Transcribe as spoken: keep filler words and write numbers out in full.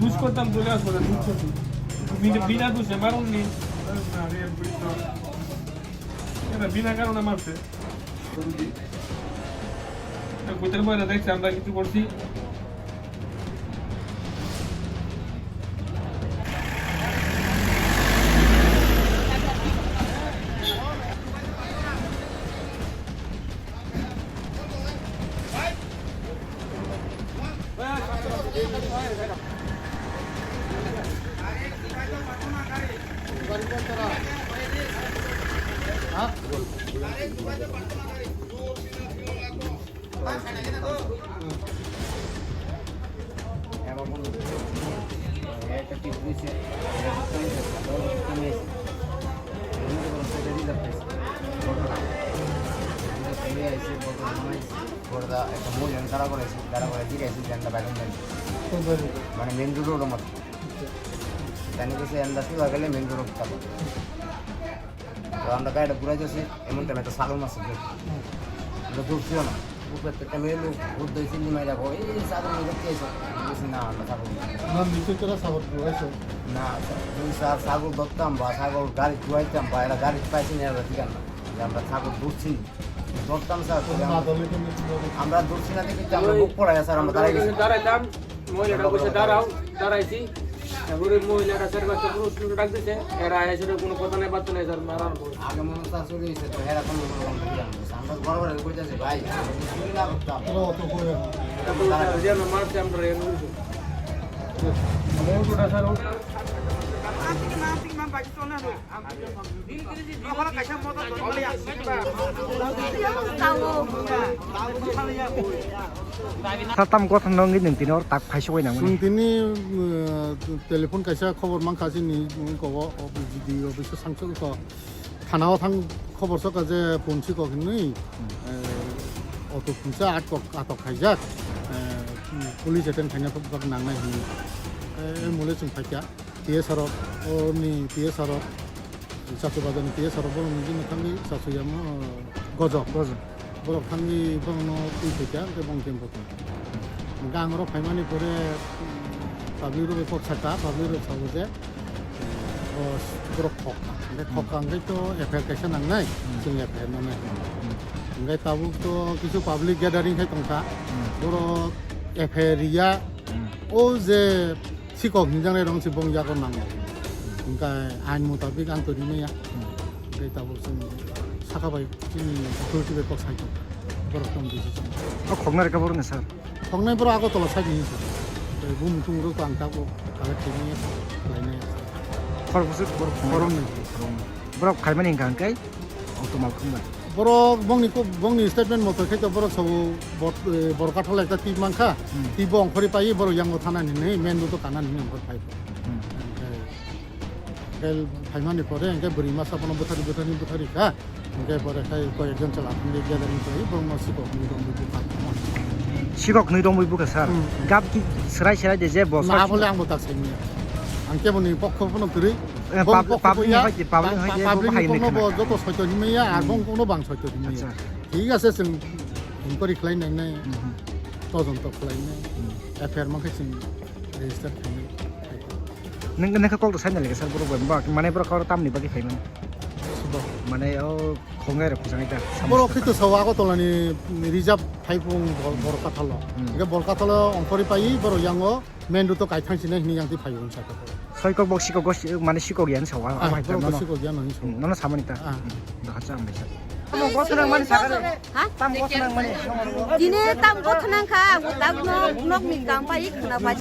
Luz kortam, tú le das horas, luz kortam. Bina, bina tú se maron ni. Era bina caro una marce. Kutel boy na dai chanda kitu korsi. Borda ekta mui yang dara gore si, dara gore dire si, janda balung dan. Mane main road ro mat. Tani ko se anda si lagale main road ro mat. To anda kai da pura jasi, emon tame to sagol mas. Anda dur si na. Upe te tame lu, ud doi si ni mai da ko, eh, sagol ni ke so. Ni si na anda sagol. Na, niche tera sagol tu aiso. Na, sa-, dui sa-, sagol dottam ba, sagol gari tu aitam ba, era gari paisi ni era tigan na. Anda sagol dur si. দরতাম স্যার, আমরা দূর ছিলাম কিন্তু আমরা বুক পড়ায় স্যার, আমরা দাঁড়াই গেছি। দাঁড়াইলাম, মহিলাটা বসে দাঁড়াও, দাঁড়াইছি। তারপরে মহিলাটা স্যার বাচ্চা পুরুষ পুরুষ ডাক দিছে, এরা এসে কোনো কথা নাই, বার্তা নাই স্যার, মারার পর। আগে মনে হয় চুরি হয়েছে, তো এরা কোনো কোনো কথা বলে না। আমরা বড় বড় করে যাচ্ছি ভাই, আমরা তো চুরি না করতাম। এটা তো স্যার, যে আমরা মারছি, আমরা এর মধ্যে। মোটরটা স্যার, ও Sa tam gothon nong gini tini or tak phai sogoi nang mani. Tini, uh, telephone kaisa khobor mankha chini, uh, kobo, O B G D office o sangchuk ko. Thana o thang khobor soka je ponsi kok hinwi, uh, auto phunsa atok, atok khaijak, uh, police attend khaina nangnai hinwi. Eh, mole chwng phaikha. T S R o, o ni T S R o, Chasu Bazar ni T S R o borok ni bini thangwi chasu yamo, Gojo. Gojo. Borok thangwi borokno twi phaikha, tei bong khe botong. Hwnkhe ang oro phaimani pore, public rok kok sakha, public rok sabo je, eh, o borok khokha. Hwnkhe khokha hwnkhe to F I R kaisa nangnai, chwng F I R nangnai. Hwnkhe tabuk to kisu public gathering khai tongkha, borok F I R ya, o je Sikok hinjaknai rong se bong yago nango. Hingke ain mutabik ang twi rimaya. Hingke tabuk chwng saka bai chini authority bai kok sai tong. Borok tong decision. O khoknai rwkha borok ni sir? Khoknai borok Agartala side ni sir. Tei bumung tung rok ang tabuk collect khainai khlainai. Khoroksa borok khoroknwi. Borok khaimani hingka hingke auto malkhung bai. Borok bongni ko-, bongni statement moto khe to borok sabo bor-, eh, borok kathal ekta twi mankha, twi bo ongkhorwi paiwi borok yango thanani hinwi main road o kanani hinwi ongkhor phai. Hwnkhe, hwnkhe phaimani pore hwnkhe bwrwi masa bono bwthari bwthari bwthari kha, hwnkhe pore khai koi ekjon chwla phunwi gathering khlaiwi borokno sikok hinwi romwi bukha. Sikok hinwi romwi bukha sir? Gap ki swrai swrai de je bo na bole ang bo tak saimanya. Ang keboni pokho phano kwrwi. Eh, bong pub-, pokho public ya, hai je, public hai je, public bong hai ni kono khna bo kha. Joto soito hinmaya, ar bong kono bang soito hinmaya. Acha. Thik ase, chwng inquiry khlai nai nai, todonto khlai nai, F I R mankhe chwng register khlai nai. Nwng, nwng khe kok to sai nai le sir, borok bai, ba, mane borok khe tamni bagwi phai mano? Mane o khongai rok khujagwi da. Borok khe to sao Agartala ni reserve phai phung bor-, borok kathalo. Hingke borok kathalo ongkhorwi paiwi borok yango. Main road o kaithang sinai hinui yang twi phai wngsa khe. Soikok bo sikok go si-, mane sikok yan sawa, ah, abo hai borok no, no. Sikok yan hinui sawa. Hmm, nono samani ta. Ah. Hmm, doha cha ang bai sa. Tamo go thanang mani sakha de. Ha? Tamo go thanang mani. Dine tam go thanang kha, ang tak no nok ni kam pai khna pai.